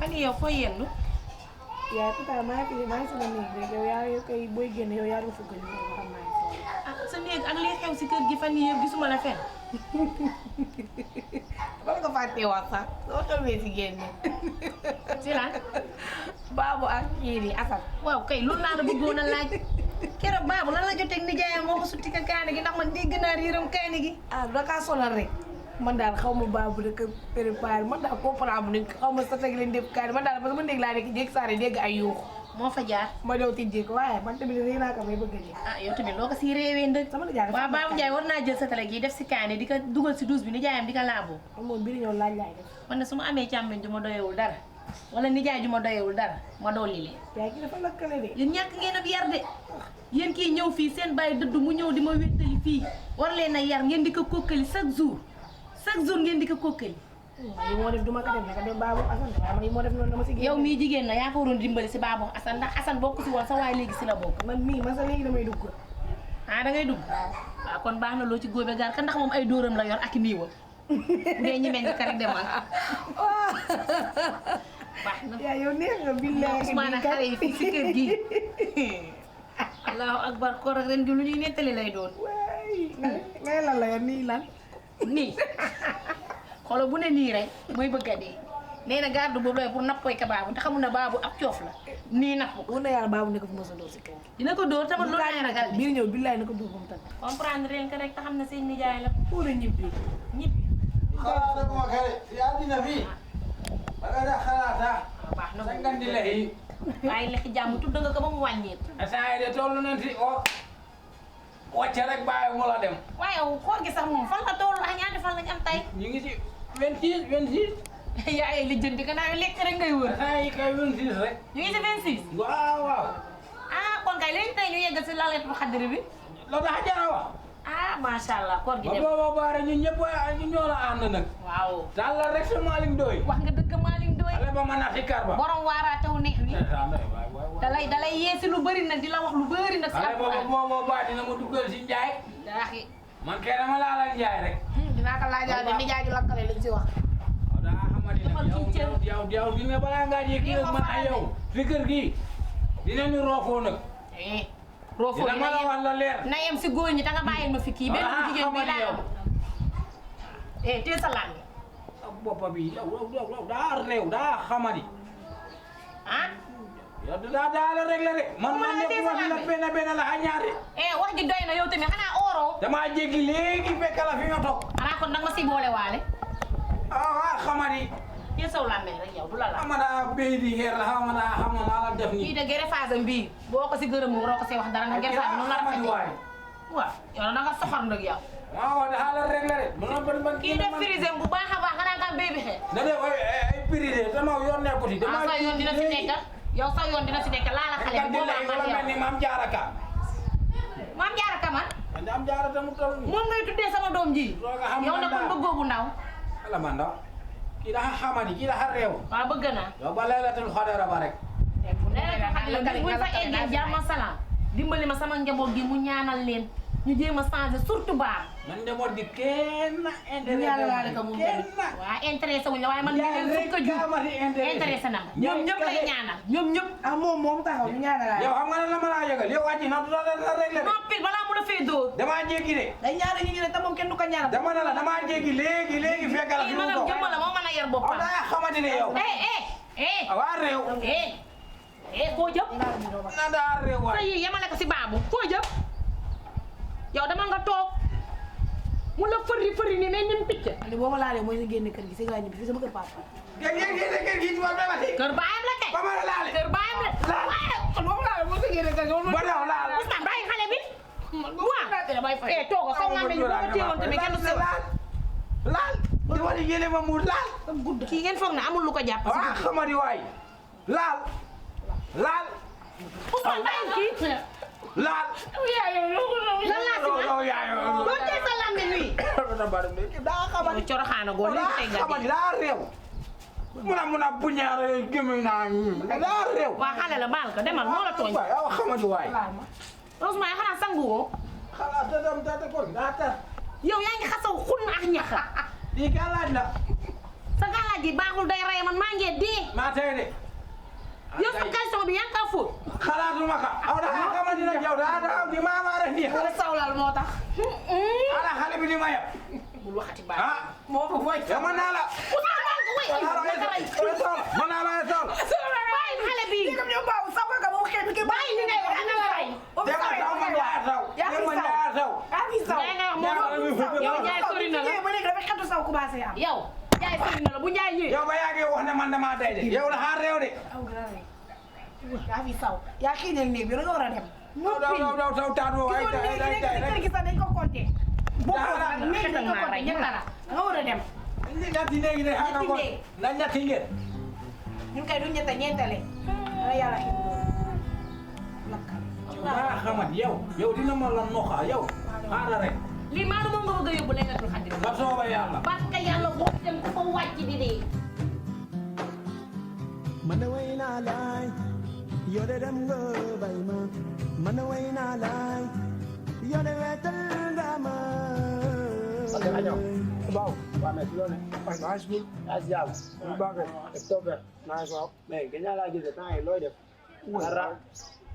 fan yii yow foo yendu. yaay pourtant maa ngi sama néeg rek yow yaa koy booy génn yow yaa ngi fukk ñu xam naa ah sa néeg ak liy xew si kër gi fan yii yëpp gisuma la fenn. bala nga fàttee wax sax soo xewee si génne. si lan. Baabu ak kii nii Assane. waaw kay loolu laa la bëggoon a laaj. keroog Baabu lan la jotee ak nijaayam moo ko sutti ka kaane gi ndax man dégg naa riiram kaane gi. ah da kaa sonal rek. man daal xaw ma Baabu rek préparé man daal comprendre nañ xaw ma sa teg leen def kaane man daal parce que man dégg laa nekk jéeg saare dégg ay yuuxu. moo fa jaar. ma ñëw tijjee ko waaye man tamit réer naa ko may bëgg a ji. ah yow tamit loo ko siy réewee ndëg. sama nijaay waaw Baabu Ndiaye war naa jël sa télé gi def si kaane di ko dugal si douche bi nijaayam di ko laaboo. moom bi ñëw laaj laay def. man ne su ma amee càmmeñ ju ma doyewul dara wala nijaay ju ma doyewul dara ma dolli leen. yaay ki dafa lakkale de. yéen ñàkk ngeen ab yar de yéen kii ñëw fii seen bàyyi dëdd mu ñëw di ma wéttali fii war leen a yar ngeen di ko kokkali chaque jour ngeen di ko kokkali. yi moo def du ma ko def naka dem Baabu Assane waaye man yi moo def noonu dama si génn. yow mii jigéen na yaa ko waroon dimbali si Baabu Assane ndax Assane bokk si woon sa waaye léegi si la bokk. man mii man sa léegi damay dugg. ah da ngay dugg. waaw kon baax na loo ci góobe gaar ka ndax moom ay dóoram la yor ak niiwam bu dee ñemee nga rek demal. baax na yaa yow neex nga billahi Ousmane ak xale yi fii si kër gi. allahu akbar koor ak ren gi lu ñuy nettali lay doon. waay ngay lan la yow nii lan. nii xoolal bu ne nii rek mooy bëgg a dee nee na garde boobu la pour nappooy ka Baabu te xamul ne Baabu ab coof la nii napp ko. wóor na yàlla Baabu ne ko fi mos a dóor si kër gi. dina ko dóor tamit loolu lay ragal biir ñëw billahi na ko dóor ba mu tànn. comprendre leen que rek te xam ne seen nijaay la pour a ñibbi. ñibbi. xalaata kuma kare yaa dina fii ba nga da xalaata baax na sa ngandi lehi waaye lekk jàmm tudd nga ko ba mu wàññeeku. asaay de tollu nanti o wacce rek bàyyi mu la dem waaye koor gi sax moom fan la toll ak ñaata fan lañ am tey. ñu ngi ci 26 yaa ngi lijjanti ka naa lekk rek ngay wër. asaay kay 26 rek ñu ngi si 26. waaw waaw ah kon kay léegi tey ñu yegg si laletu xadri bi. lo tax jara wax ah macha allah koor gi ba dem. booba baare ñun ñëpp ñu ñoo la ànd nag waaw. tàllal rek sa Malick Ndoye wax nga dëgg Malick Ndoye. ale ba mën a xikar ba borom waaraatewu neex wi. dalay yeesi lu bëri nag di la wax lu bëri nag. si ale booba alxuraan booba baa dina ma duggal si Njaay daaxi. man kay dama laala Njaay rek dinaa ko laajaale ni jaay ju lakkale lañ si wax. daa xamadi Defal nag ci cër. yow di nga balaa ngaa jékki Lii nag ko man ak faale. yow fi kër gi dinañu roofoo nag roofoo dina ma la wax la leer na yem si góor ñi ta nga bàyyil ma fi kii benn bu jigéen bi laa am. teel sa làng. boppa bi yow daa réew daa xamadi ah. yow daa la réglé de man Comment la nekkuma fi la désalaamee? benn la ñaari wax ji doy na yow tamit xanaa ooroo. damaa jéggi léegi fekk la fi nga toog xanaa kon nag ma si boole waale. xamadi teel saw làmbee rek yow du la laal. xamada béy di xeer la xamada xam na la def kii nii de greffage am bii boo ko si gërëm waroo ko see wax dara nag greffage bi noonu la xamadi waay rafetee. waaw yow da nga soxor nag yow. maa wax daa la réglé de bu noonu ban kii def frisé bu baax a baax xanaa nga béy bi xee. na def ay prix de dama yoon nekku ci dama sa yoon dina si nekk yow sa yoon dina si nekk laala xale bi boo baax wala mel ni maam jaara ka maam jaara kaman maam jaara tamu taw moom ngay tuddee sama doom ji. Rooga xam yow nga nag kon daal. bëggoo bu ndaw. ala man da kii dafa xamadi kii dafa réew waaw bëgg naa. yow ba laylatul xadara ba rek léegi buñ fa eggee jàmm ak salaam dimbali ma sama njaboot gi mu ñaanal leen ñu jéem a changé surtout baax. man njaboot gi kenn intéressé yàlla laa rek moom tamit kenn waaw intéressé wuñ la waaye man mii leen fukk a jur intéressé na ma ñoom ñëpp lay ñaanal ñoom ñëpp. ah moom taxaw ñu ñaanalaay. yow xam nga ne la ma laa yëgal yow wàcc na du la réglé de non pile balaa mu la fee dóor. damaa jéggi de day ñaanal ñu ne te moom kenn du ko ñaanal. dama ne la damaa jéggi léegi fekk la fi kii mu maanaam toog jëmm la moo mën a yar boppam. daa xamadi ne yow waa réew foo jëm. na daa réew sa waay yi yemale ko si baabu foo jëm yow dama nga toog mu la fëri ni mais ni mu picc. li boo ma laalee mooy sa génn kër gi si nga ñibbi fi sama kër papa. kër gi ci war dama si kër baayam la kay. ba ma la laale kër baayam la. waaye kon boo ma laalee mooy sa génn kër gi. ba daw laal Ousmane bàyyi xale bi. waaw tooga sa nga boo ko téewoon tamit kenn du sew. laal di wadi yéene ma mu laal kii ngeen foog ne amul lu ko jàpp. waa xamadi waay laal Ousmane bàyyi kii. laal lan laa si ma doo tee sa lambe nuy. daa xamadi yow coroxaana goo léegi tey nga xamadi daa réew mun a buñaare gémmiñ naa daa réew waa xale la baal ko demal moo la tooñ. waaw xamadi waay Ousmane xanaa sangu woo. xalaat te dem te kon daa tar yow yaa ngi xasaw xun ak ñax. di galaaj la sa galaaj gi baaxul day rey man maa ngi dee. maa tey de. yow sa caleçon bi yaa ngi kaa fóot. xalaatuma ka aw da xamante ne yow daa di maamaare nii. wala sawlal moo tax. ala xale bi di ma yab. bul waxati baax. ah moo ko mooy. yow mën naa la. mën naa la bàyyi xale bi. dégg nga ñoom baaw saw ka moom xeetu ki bàyyi ni ngay wax ana la rey. yaa fi saw. yow Njaay sori na la. ba léegi dafa xeetu saw commencé am. yow Njaay sori na la bu Njaay ñëwee. yow ba yàggee wax ne man damaa day de yow la xaar réew de. aw dara rek. yaa fi saw. yaa kii ne néeg bi da nga war a dem. daw taatu ay kër gi sax dañ ko compté. bokkul ak néeg dañ ko compté ñett la nga war a dem. ñetti néegi de xam nga ko na ñetti ngeen. ñun kay du ñett ñeentale. dana yàlla xeetu loolu. lakkal. maa xamat yow dina ma la noxa yow xaaral rek. lii maa moom nga bëgg a yóbbu Laylatul Qadr. ba sooba yàlla. parce que yàlla boo dem dafa wàcc di dee. man way naa laay yoo de dem nga bay ma man way naa laay yoo de wetal nga ma. ok año waaw waaw mais si loolu ne maa ngi suul yaa si jàmm bu baaxee def tawfeex naa si waaw mais gën naa laa gis temps yi looy def dara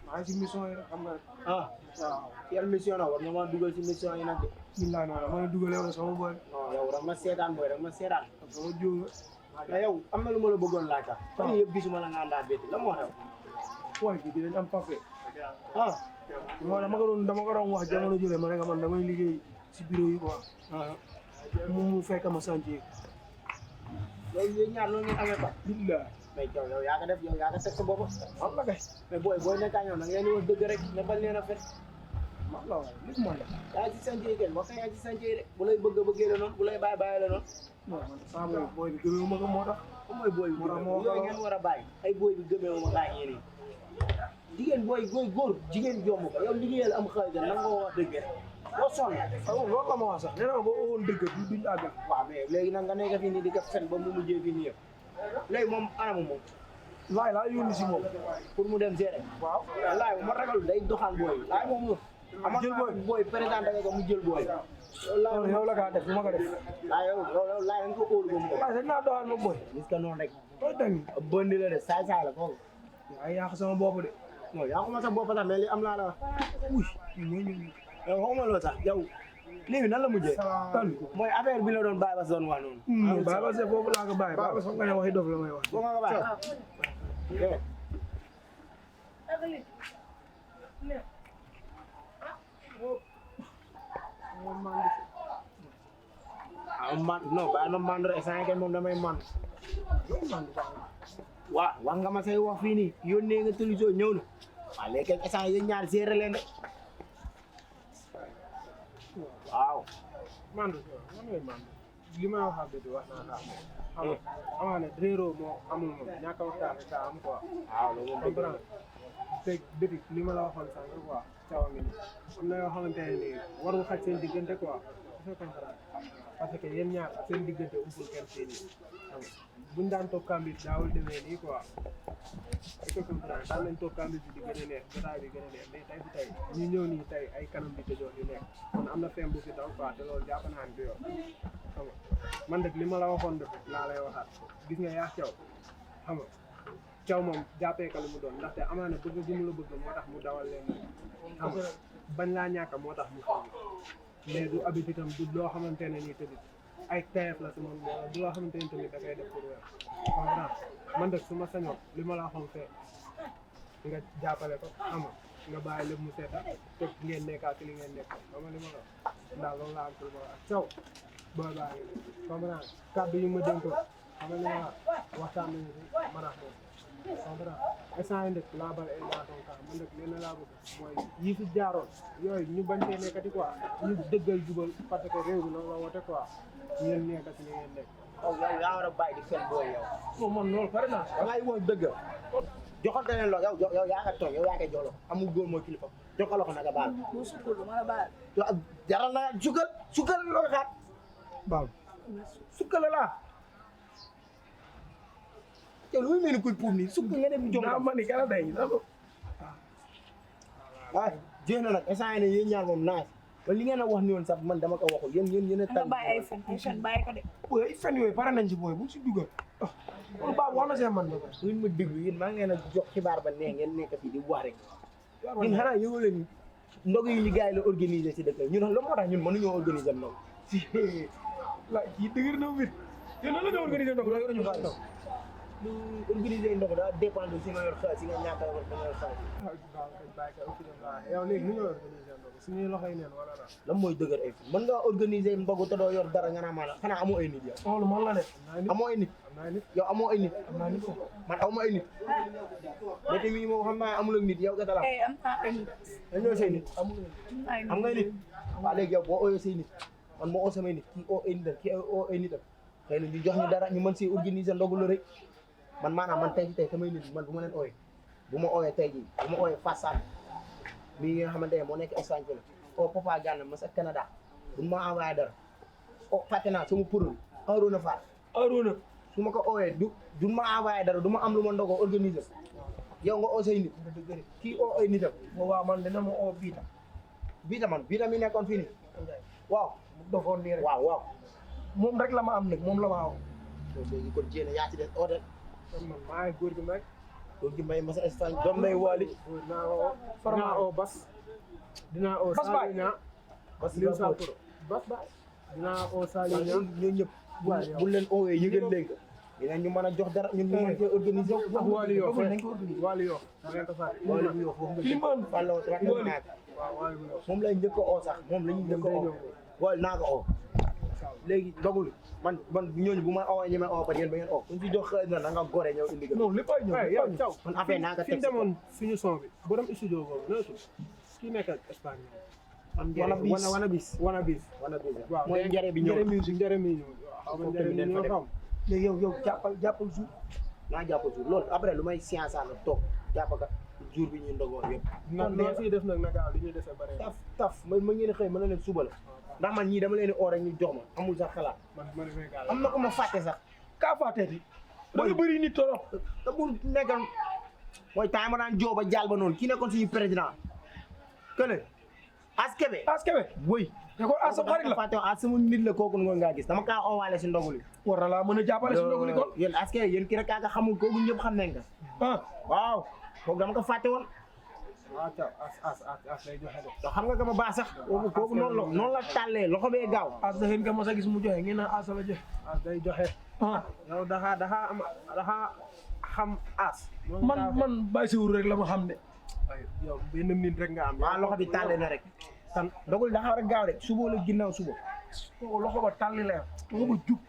maa ngi si mission yi xam nga ah waaw yan mission la war nga ma dugal si mission yi nag de billaay naa ma dugalee woon sama boy non yow rek ma seetaan booy rek ma seetaan sama jóg mais yow am na lu ma la bëggoon laaj sax fan yii yëpp gisuma la nga àndaat bétti la moo xew waaye bi dinañ am papier ah dama ko doon wax jamono jëlee ma ne nga man damay liggéey si bureau yi quoi mu fekk ma chantier yow yéen ñaar loolu ngeen amee ba billaay mais yow yaa ko def yow yaa ko teg sa bopp am na kay mais booy nekkaa ñoom da ngeen di wax dëgg rek ne bañ leen a fet man la waaye lépp man la yaa ci chantier yi kenn wax yaa ci chantier yi de bu lay bëgg a bëggee la noonu bu lay bàyyi la noonu non man sama boy bi gëmee ma ko moo tax comme mooy booy bi yooyu ngeen war a bàyyi ay booy bi gëmee ma gaa yéen jigéen booy góor jigéen jomb ko yow liggéeyal am xaalis da nanga ko wax dëgg rek boo sonn loolu la ma wax sax nee naa boo woon dëgg duñ àggal waaw mais léegi nag nga nekk fii nii di ko fen ba mu mujjee fii nii yëpp léegi moom anamu moom laay laa yónni si moom pour mu dem gérer waaw laay ma ragal day doxal booy laay moom ama jël booy présenté nga ko mu jël booy yow la kaa def bu ma ko def yow laay nga ko óolu ba mu waaye dañ naa doxal ma boy gis nga noonu rek loolu tamit bëndi la de saay la kooku yaa yàq sama bopp de non yaa ko ma sa bopp sax mais li am naa la wax uy mooy ñëw yow xawma loolu sax yow léegi nan la mujjee tan mooy affaire bi la doon bàyyi ba doon wax noonu bàyyi ba se foofu laa ko bàyyi bàyyi ba sax nga ne waxi dof la may wax foo nga ko bàyyi man non bàyyi ma mandu rek saa moom damay man waaw wax nga ma say wax fii nii yónnee nga télévision ñëw na waaw léegi kay instant yéen ñaar seere leen de waaw mandu man ngay mandu li may wax bi wax naa kaa xam nga amaana réeroo moo amul moom ñàkk a waxtaan rek daa am quoi waaw loolu moom dëgg la te béti li ma la waxoon sànq quoi cawa ngi ni am na yoo xamante ne nii warul xaj seen diggante quoi parce que yéen ñaar seen diggante umpul kenn seen yi xam nga buñ daan toog kambit daawul demee nii quoi est-ce que comprendre daan nañ toog kambit bi di gën a neex jotaay bi gën a neex mais tey fi tey ñu ñëw nii tey ay kanam bi tëjoo yu nekk kon am na fem bu fi daw quoi te loolu jàpp naa ne du yoon xam nga man dëgg li ma la waxoon dëgg laa lay waxaat gis nga yaa caw xam nga caw moom jàppee ka lu mu doon ndaxte amaana bëgg gi mu la bëgg moo tax mu dawal leen xam nga bañ laa ñàkk moo tax mu xam mais du habitude am du loo xamante ne nii tamit ay teef la si man du loo xamante ne tamit dafay def pour weer comprendre man de su ma sañoon li ma la waxoon fee nga jàppale ko xam nga bàyyi lépp mu seeta te ngeen nekkaat ci li ngeen nekk xam nga li ma la ndax loolu laa am pour ma wax caw booy bàyyi comprendre kàddu yu ma dénkoon xam nga li ma waxtaan nañu si ma nax moom comprendre instant yi ndëkk laa bal laa doon kaa man nag leen laa bëgg mooy yi fi jaaroon yooyu ñu bañ cee nekkati quoi ñu dëggal jubal parce que réew mi noonu la woote quoi ngeen nekk ci li ngeen nekk yow yaa war a bàyyi di fen booy yow non man loolu pare naa da ngay wax dëgg joxante leen lo yow yaa ko tooñ yow yaa koy jox loxo amul góor mooy kilifa jox ko loxo naka baal mu sukkul ma la baal. jaral na sukkal looy xaat baal sukkal la yow lu muy mel ni kuy puub nii sukk nga dem jom naa ma ni kala day waaw jéem na nag instant yii ne yéen ñaar moom naaj li ngeen a wax ni woon sax man dama ko waxul yéen a nga bàyyi ay fen bàyyi ko de. booy ay fen yooyu pare nañ ci booy bu si dugal kon baabu wax na seen man ba bu ngeen ma déglu yéen maa ngeen a jox xibaar ba nee ngeen nekk fii di wax rek ñun xanaa yëngu leen ndog yi ñu gars yi la organiser si dëkk ñun la moo tax ñun mënuñoo organiser ndog la kii dëgër na wit yéen nan la ñu organiser ndog la ñu xaar lu organiser ndog daa dépendre si nga yor xaalis si nga ñàkk a yor da nga yor xaalis yow léegi ni nga organiser ndog suñuy loxoy neen wala la lan mooy dëgër ay mën nga organiser ndogu te doo yor dara nga naa maanaam xanaa amoo ay nit yow loolu man la ne amoo ay nit am naa nit yow amoo ay nit am naa nit ko man aw ma ay nit mais tamit moom xam naa amul ak nit yow gata la am naa ay nit. dañoo say nit am ngay nit waaw léegi yow boo ooyee say nit man moo oo samay nit kii oo ay nitam kii oo ay nitam xëy na ñu jox ñu dara ñu mën si organiser ndogu la rek man maanaam man tey ci tey samay nit man bu ma leen ooyee bu ma ooyee tey jii bu ma ooyee Fassane mi nga xamante ne moo nekk Espagne fële oo Papa Gana ma sa Canada bu ma envoyé dara oh fàtte naa sama pour Arona Fall Arona su ma ko ooyee du ma envoyé dara du ma am lu ma ndogoo organiser yow nga oo say nit kii oo ay nitam waaw man dina ma oo biita mi nekkoon fii nii waaw mu dofoon nii rek waaw moom rek la ma am nag moom la ma aw léegi kon jéem a yaa ci des oote man maa ngi góor gi mag loolu gi may masa Espagne doom day waali dinaa oo Bas dinaa oo Saliou parce que Liu Saporo Bas dinaa oo Saliou ñoo ñëpp bu leen oowee yëgal léegi dinañ ñu mën a jox dara ñun ñu mën cee organiser wax Waly Yoff nañ ko organiser Waly Yoff da ngeen ko fàtte Waly bu Yoff foofu nga Fallo rafet naa waaw Waly bu Yoff moom lay njëkk a oo sax moom la ñuy njëkk a oo Waly naa ko oo léegi dogul man ñooñu bu ma oowee ñu may oo ba yéen ba ngeen oo kuñ ci jox xëy na nga gore ñëw indi non lépp ay ñëw yow caw man affaire naa ko fi teg ñu demoon suñu son bi borom studio boobu noo tudd kii nekk ak Espagne wana bis waaw mooy njare bi ñëw njare mi ñëw waaw njare mi ñëw xam léegi yow jàppal jour naa jàppal jour loolu après lu may science la toog jàppaka jour bi ñuy ndogoo yëpp noo siy def nag nagaaw li ñuy dese bare taf ma ngeen xëy mën na leen suba la ndax man ñii dama leen di oo rek ñu jox ma amul sax xalaat am na ko ma fàtte sax kaa fàtteeti dafa bëri nit torop te bu nekkoon mooy temps ma daan jooba jaal ba noonu kii nekkoon suñu président kële askebe boy te ko as xarit la fàtte as sama nit la kooku nga ngaa gis dama kaa oowaale si ndoguli war na laa mën a jàppale si ndoguli kon yéen askebe yéen kii rek kaa nga xamul kooku ñëpp xam nañ ko waaw kooku dama ko fàtte woon waaw caw as lay joxe de to xam nga ma baax sax kooku noonu la tàllee loxo bee gaaw as da xen nga mos a gis mu joxe ngeen na as la joxe as day joxe yow daxa xam as man bàyyi si wur rek la ma xam de yow benn nit rek nga am waaw loxo bi tàllee na rek tan dogul daxa war a gaaw de suba la ginnaaw suba kooku loxo ba tàlli la loxo ba jub